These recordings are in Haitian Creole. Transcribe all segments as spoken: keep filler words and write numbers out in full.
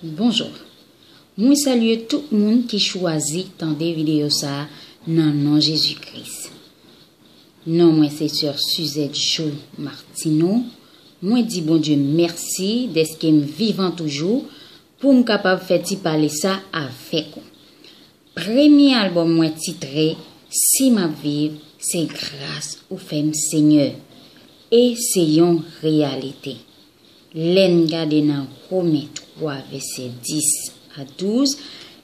Bonjou. Mwen salye tout moun ki chwazi tande videyo sa a nan non Jezi Kris. Non mwen se sè Suzette Jo Martineau. Mwen di Bondye mèsi dèske m vivan toujou pou m kapab fè ti pale sa avèk ou. Premye albòm mwen titre Si m ap viv, se gras ou fè m Senyè. E se yon reyalite. Lè n gade nan Women twa vèsè dis a douz,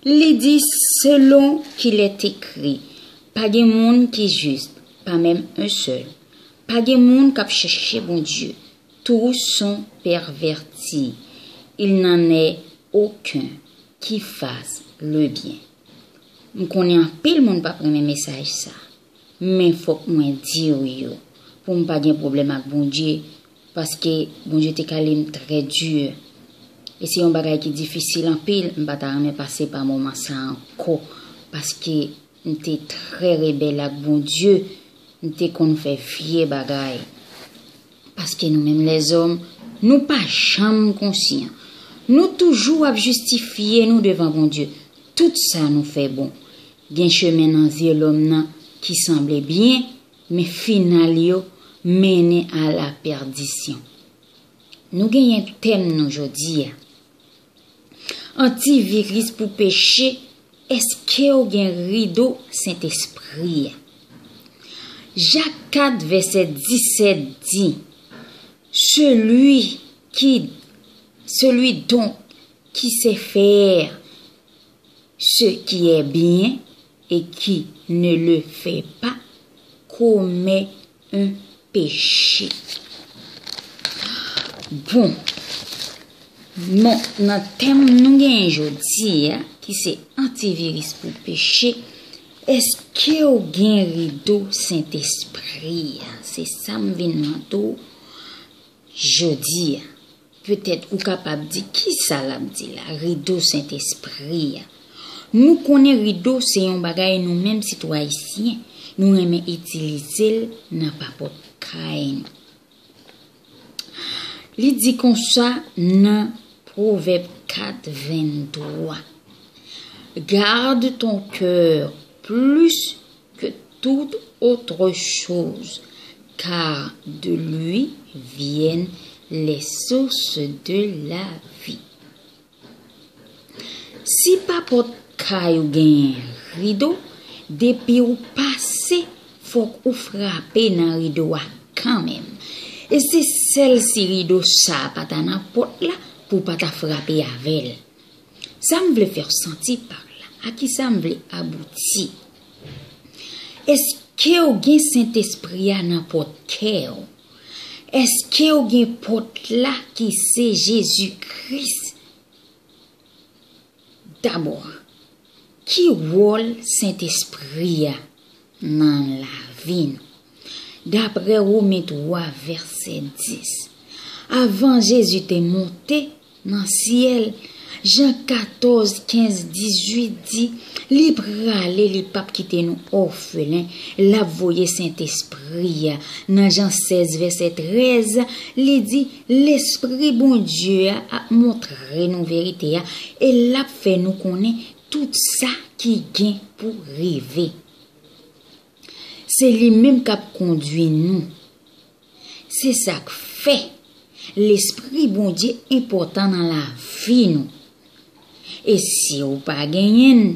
li di selon qu'il est écrit, pa gen moun ki jis, pa menm yon sèl. Pa gen moun k ap chèche Bondye. Tous sont pervertis. Il n'en est aucun qui fasse le bien. M konnen anpil moun p ap renmen mesaj sa, men fòk mwen di w yo pou m pa gen pwoblèm ak Bondye, paske Bondye te kale m trè di. E se yon bagay ki difisil anpil, m pa ta renmen pase pa moman sa ankò, paske m te trè rebèl ak Bondye, m te konn fè vye bagay. Paske nou menm lèzòm, nou pa janm konsyan. Nou toujou ap jistifye nou devan Bondye. Tout sa nou fè bon. Gen chemen nan zye lòm nan ki sanble byen, men final yo mennen a la pèdisyon. Nou genyen tèm nou jodi a. Antiviris pou peche, èske w gen rido Sentespri a? Jak kat vèsè disèt di, celui qui, celui donc qui sait faire ce qui est bien et qui ne le fait pas commet un péché. Bon, non, nan tèm nou genyen jodi a, ki se antiviris pou peche, èske w gen rido Sentespri a? Se sa m vin mande w jodi a. Petèt ou kapab di, "Ki sa l ap di la, rido Sentespri a?" Nou konnen rido se yon bagay nou menm sitwayisyen, nou renmen itilize l nan papòt kay nou. Li di konsa nan Pwovèb kat venntwa, "Garde ton cœur plus que toute autre chose, car de lui viennent les sources de la vie." Si papòt kay ou genyen rido, depi ou pase, fòk ou frape nan rido a kanmenm. E se sèl si rido sa a pa ta nan pòt la pou w pa ta frape avè l. Sa m vle fè w santi pa la, a ki sa m vle abouti? Èske w gen Sentespri a nan pòt kè w? Èske w gen pòt la ki se Jezi Kris? Dabò, ki wòl Sentespri a nan lavi nou? Daprè Women twa vèsè dis, avan Jezi te monte nan syèl, Jan katòz, kenz, dizuit di, li prale, li p ap kite nou òfelen, l ap voye Sentespri a. Nan Jan sèz, vèsè trèz, li di, Lespri Bondye a ap montre nou verite a, e l ap fè nou konnen tout sa ki gen pou rive. Se li menm k ap kondui nou. Se sa k fè Lespri Bondye enpòtan nan lavi nou. E si w pa genyen l,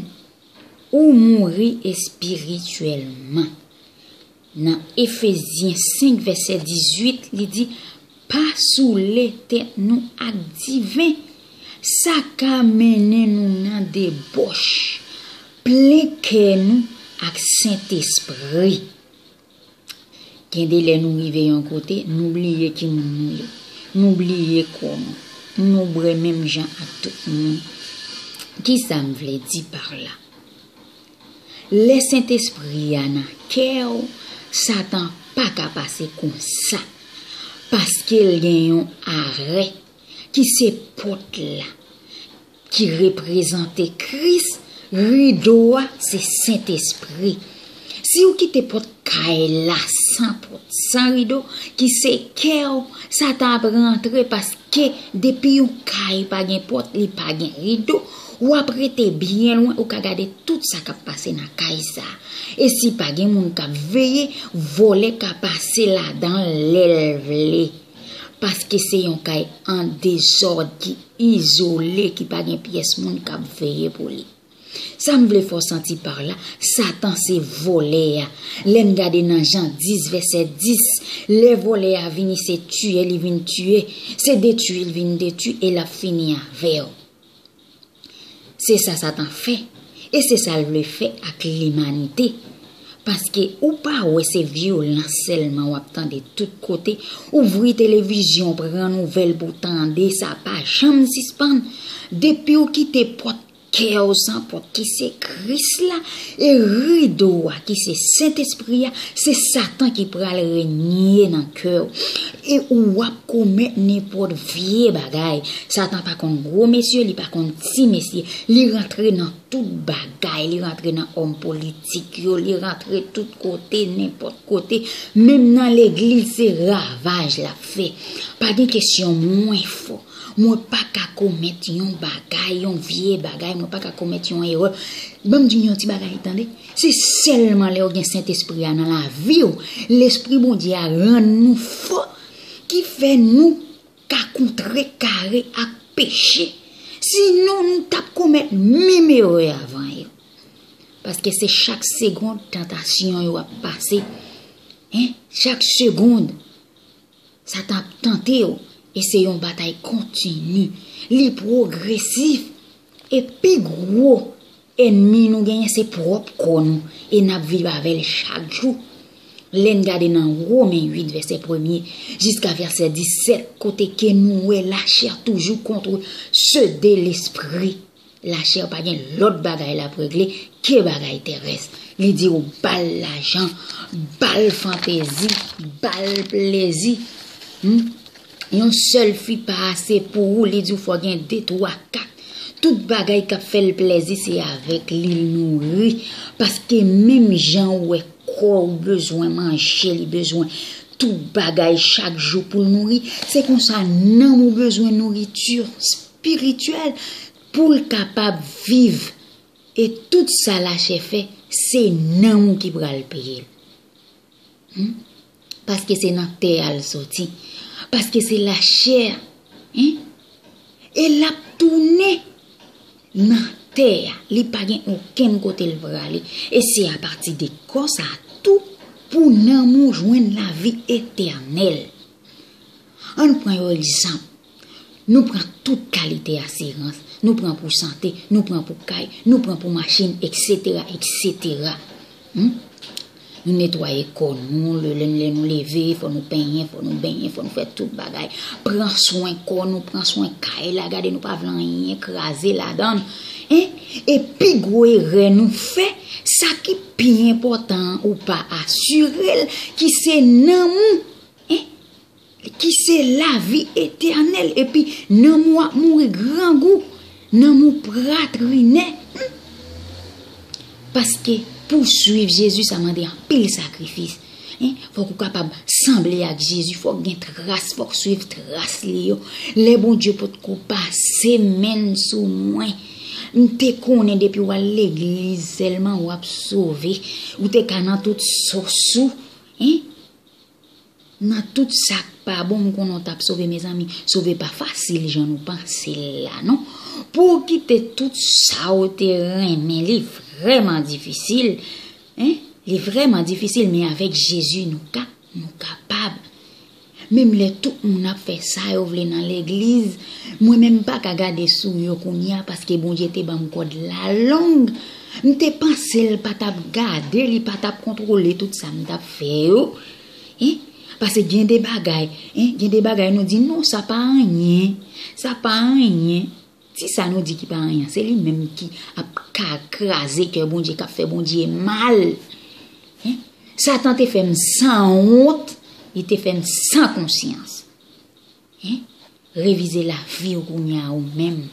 ou mouri espirityèlman. Nan Efezyen senk vèsè dizuit, li di, "Pa soule tèt nou ak diven. Sa ka mennen nou nan debòch. Plen kè nou ak Sentespri." Gen de lè nou rive yon kote, nou bliye ki moun nou ye. Nou bliye kò nou. Nou bwè menm jan ak tout moun. Ki sa m vle di pa la? Lè Sentespri a nan kè w, Satan pa ka pase konsa. Paske l gen yon arè ki se pòt la, ki reprezante Kris, rido a se Sentespri. Si w kite pòt kay la san pòt, san rido, ki se kè w, Satan ap rantre paske ke depi yon kay pa gen pòt, li pa gen rido, w ap rete byen lwen, ou ka gade tout sa k ap pase nan kay sa. E si pa gen moun k ap veye, vòlè ka pase ladan l lè l vle. Paske se yon kay an dezòd ki izole, ki pa gen pyès moun k ap veye pou li. Sa m vle fè w santi pa la, Satan se vòlè a. Lè n gade nan Jan dis, vèsè dis, lè vòlè a vini, se tiye li vin tiye, se detwi li vin detwi, e l ap fini avè w. Se sa Satan fè, e se sa l vle fè ak limanite. Paske ou pa wè se vyolans sèlman w ap tande tout kote. Ouvri televizyon, pran nouvèl pou w tande, sa pa janm sispann. Depi w kite pòt kè w san pòt ki se Kris la, e rido a ki se Sentespri a, se Satan ki pral renye nan kè w. E w ap komèt nenpòt vye bagay. Satan pa konn gwo mesye, li pa konn ti mesye. Li rantre nan tout bagay, li rantre nan òm politik yo, li rantre tout kote, nenpòt kote. Menm nan legliz, se ravaj l ap fè. Pa gen kesyon mwen fò. Mwen pa ka komèt yon bagay, yon vye bagay, mwen pa ka komèt yon erè. Ban m di w yon ti bagay, tande. Se sèlman lè w gen Sentespri a nan lavi w, Lespri Bondye a rann nou fò, ki fè nou ka kontrekare ak peche. Sinon, nou t ap komèt menm erè avan yo. Paske se chak segonn tantasyon yo ap pase. Hein? Chak segonn, Satan ap tante w. E se yon batay kontini. Li pwogresif. E pi gwo ènmi nou genyen se pwòp kò nou. E n ap viv avè l chak jou. Lè n gade nan Women uit, vèsè premye, jiska vèsè disèt, kote ke nou wè lachè toujou kont se de lespri. Lachè pa gen lòt bagay l ap regle ke bagay terès. Li di w ba l lajan, ba l fantezi, ba l plezi. Hmm? Yon sèl fi pa ase pou ou, li di w fò gen de, twa, kat. Tout bagay k ap fè l plezi, se avèk li l nouri. Paske menm jan ou wè kò ou bezwen manje, li bezwen tout bagay chak jou pou l nouri, se konsa nanm ou bezwen nouriti espirityèl pou l kapab viv. E tout sa lachè fè, se nanm ou ki pral peye l. Hmm? Paske se nan tè a l soti. Paske se lachè a. Hein? E l ap tounen nan tè a. Li pa gen okenn kote l prale. E se apati de kò sa a tou pou nanm ou jwenn lavi etènèl. Ann pran yon egzanp. Nou pran tout kalite asirans. Nou pran pou sante, nou pran pou kay, nou pran pou machin, etsetera, etsetera. Hmm? Nou netwaye kò nou, lè, lè, lè nou leve, fò nou penyen, fò nou benyen, fò nou fè tout bagay. Pran swen kò nou, pran swen kay la, gade nou pa vle anyen kraze ladan l. Hein? E pi gwo erè nou fè, sa ki pi enpòtan an ou pa asire l, ki se nanm ou. Hein? Ki se lavi etènèl, epi nanm ou ap mouri grangou, nanm ou pa trinè. Hmm? Paske pou swiv Jezi, sa mande anpil sakrifis. Hein? Fòk ou kapab sanble ak Jezi, fòk gen tras, fòk swiv tras li yo. Lè Bondye potko pase men l sou mwen, m te konnen depi w al legliz sèlman w ap sove. Ou te ka nan tout sòs ou. Hein? Nan tout sa k pa bon, m konnen w t ap sove, mezanmi. Sove pa fasil jan nou panse l la, non. Pou w kite tout sa w te renmen, li vrèman difisil. Hein? Li vrèman difisil, men avèk Jezi, nou ka, nou kapab. Menm lè tout moun ap fè sa yo vle nan legliz, mwen menm m pa ka gade sou yo kounye a, paske Bondye te ban m kòd la long. M te panse l pa t ap gade, li pa t ap kontwole tout sa m t ap fè yo. Hein? Paske gen de bagay, hein, gen de bagay nou di, "Non, sa pa anyen, sa pa anyen." Ti sa nou di ki pa anyen, se li menm ki ap ka kraze kè Bondye, k ap fè Bondye mal. Hein? Satan te fè m sanwont, li te fè m san konsyans. Hein? Revize lavi w kounye a ou menm.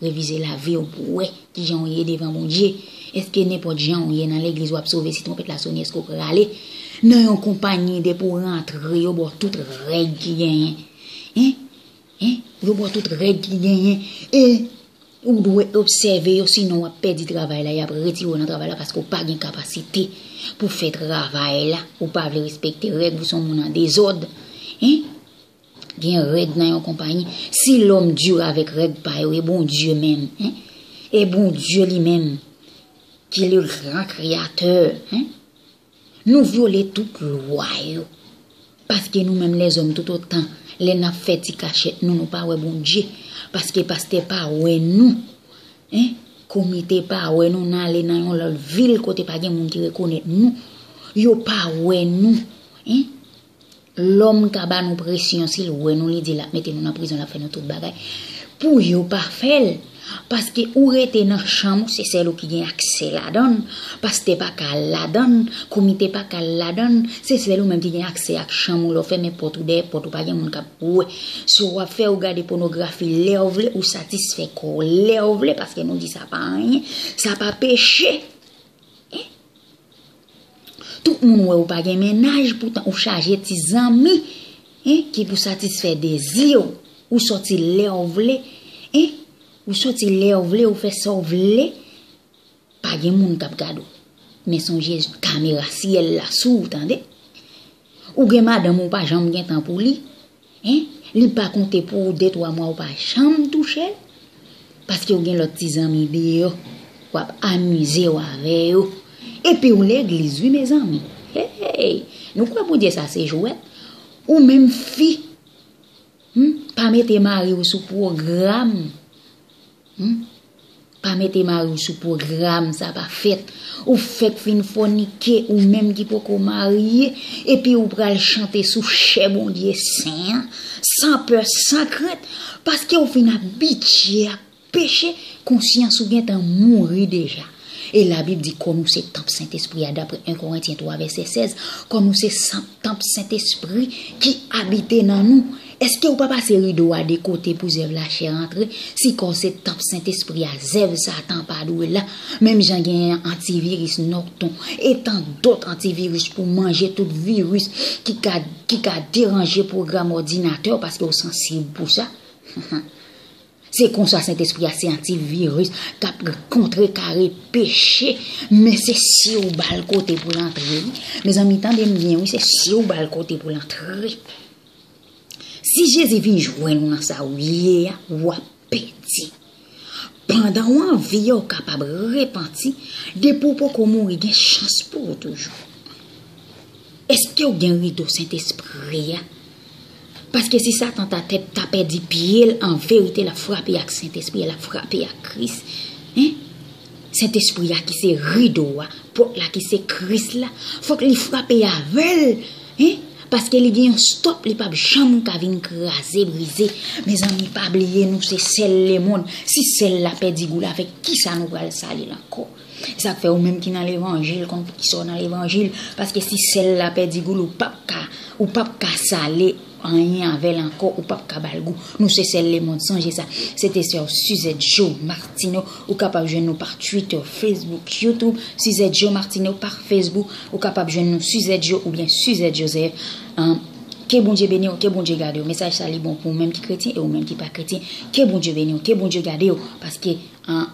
Revize lavi w pou w wè kijan w ye devan Bondye. Èske nenpòt jan w ye nan legliz w ap sove, si twonpèt la sone, èske w prale? Nan yon konpayi, depi w rantre, yo ba w tout règ ki genyen. Hein? Hein? Yo ba w tout règ ki genyen. E ou dwe obsève yo, sinon w ap pèdi travay la, y ap retire w nan travay la paske w pa gen kapasite pou fè travay la. Ou pa vle respekte règ, ou se yon moun an dezòd. Hein? Gen règ nan yon konpayi. Si lòm di avèk règ pa yo, e Bondye menm, hein? E Bondye li menm, ki le gran kreyatè, hein? Nou vyole tout lwa yo. Paske nou menm lèzòm, toutotan lè n ap fè ti kachèt nou, nou pa wè Bondye. Paske pastè pa wè nou. Hein? Komite pa wè nou, n ale nan yon lòt vil kote pa gen moun ki rekonèt nou. Yo pa wè nou. Hein? Lòm ka ba nou presyon, si l wè nou, li di l ap mete nou nan prizon, l ap fè nou tout bagay. Pou yo pa fè l. Paske ou rete nan chanm ou, se sèl ou ki gen aksè ladan l. Pastè pa ka al ladan l, komite pa ka al ladan l. Se sèl ou menm ki gen aksè ak chanm ou, lè w fèmen pòt ou dèyè pòt ou, pa gen moun k ap wè. Sa w ap fè, ou gade pònografi lè w vle, ou satisfè kò w lè w vle, paske nou di sa pa anyen, sa pa peche. Tout moun wè ou pa gen mennaj, poutan ou chaje ti zanmi, hein, ki pou satisfè dezi w. Ou sòti lè w vle, hein? Ou sòti lè w vle, ou fè sa w vle. Pa gen moun k ap gade w. Men sonje kamera syèl la sou ou, tande. Ou gen madanm ou pa janm gen tan pou li. Hein? Li pa konte pou ou de twa mwa, ou pa janm touche l. Paske ou gen lòt ti zanmi deyò. W ap amize w avè yo. Epi w legliz, wi, mezanmi. Hey! Nou kwè Bondye sa se jwèt? Ou menm fi, hmm, pa mete mari w sou pwogram. Hmm? Pa mete mari w sou pwogram, sa pa fèt. Ou fèk fin fònike, ou menm ki poko marye, epi ou pral chante sou chè Bondye sen an, san pè, san krent, paske ou fin abitye ak peche, konsyans ou gentan mouri deja. E Labib di, kò nou se tanp Sentespri a, daprè en Korentyen twa vèsè sèz, kò nou se san-, tanp Sentespri ki abite nan nou. Èske ou pa pase rido a de kote pou zèv lachè antre? Si kò w se tanp Sentespri a, zèv Satan pa dwe la. Menm jan gen antiviris Norton, e tan dòt antiviris pou manje tout viris ki ka, ki ka deranje pwogram òdinatè w paske w sansib pou sa. Se konsa Sentespri a se antiviris k ap kontrekare peche, men se si w ba l kote pou l antre, wi. Mezanmi, tande m byen, wi, se si w ba l kote pou l antre. Si Jezi vin jwenn ou nan sa w ye a, w ap pèdi. Pandan w an vi a, w kapab repanti, depi w poko mouri, gen chans pou ou toujou. Èske w gen rido Sentespri a? Paske si Satan ta tèt ta pèdi pye l, an verite, l ap frape ak Sentespri a, l ap frape ak Kris. Hein? Sentespri a ki se rido a, pòt la ki se Kris la, fòk li frape avè l. Hein? Paske li gen yon stòp, li p ap janm ka vin kraze, brize. Mezanmi, pa bliye nou se sèl lemonn. Si sèl la pèdi gou l, avèk kisa nou pral sale l ankò? Sa k fè ou menm ki nan levanjil, konn poukisa w nan levanjil. Paske si sèl la pèdi gou l, ou p ap ka, ou p ap ka sale anyen avè l ankò, ou p ap ka ba l gou. Nou se sèl lemonn, sonje sa. Se te sè w Suzette Jo Martineau. Ou kapab jwenn nou pa Twitter, Facebook, YouTube, Suzette Jo Martineau pa Facebook. Ou kapab jwenn nou Suzette Jo oubyen Suzette Joseph. Ahn, ke Bondye beni w, ke Bondye gade w. Mesaj sa li bon pou ou menm ki kretyen e ou menm ki pa kretyen. Ke Bondye beni w, ke Bondye gade w. Paske, ahn,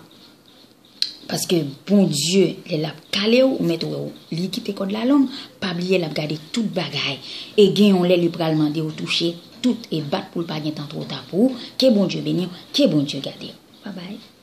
Paske Bondye, lè l ap kale w, ou mèt wè w, li kite kòd la long, pa bliye l ap gade tout bagay. E gen yon lè li pral mande w touche tout e bat pou l pa gentan twò ta pou ou. Ke Bondye beni w, ke Bondye gade w. Babay.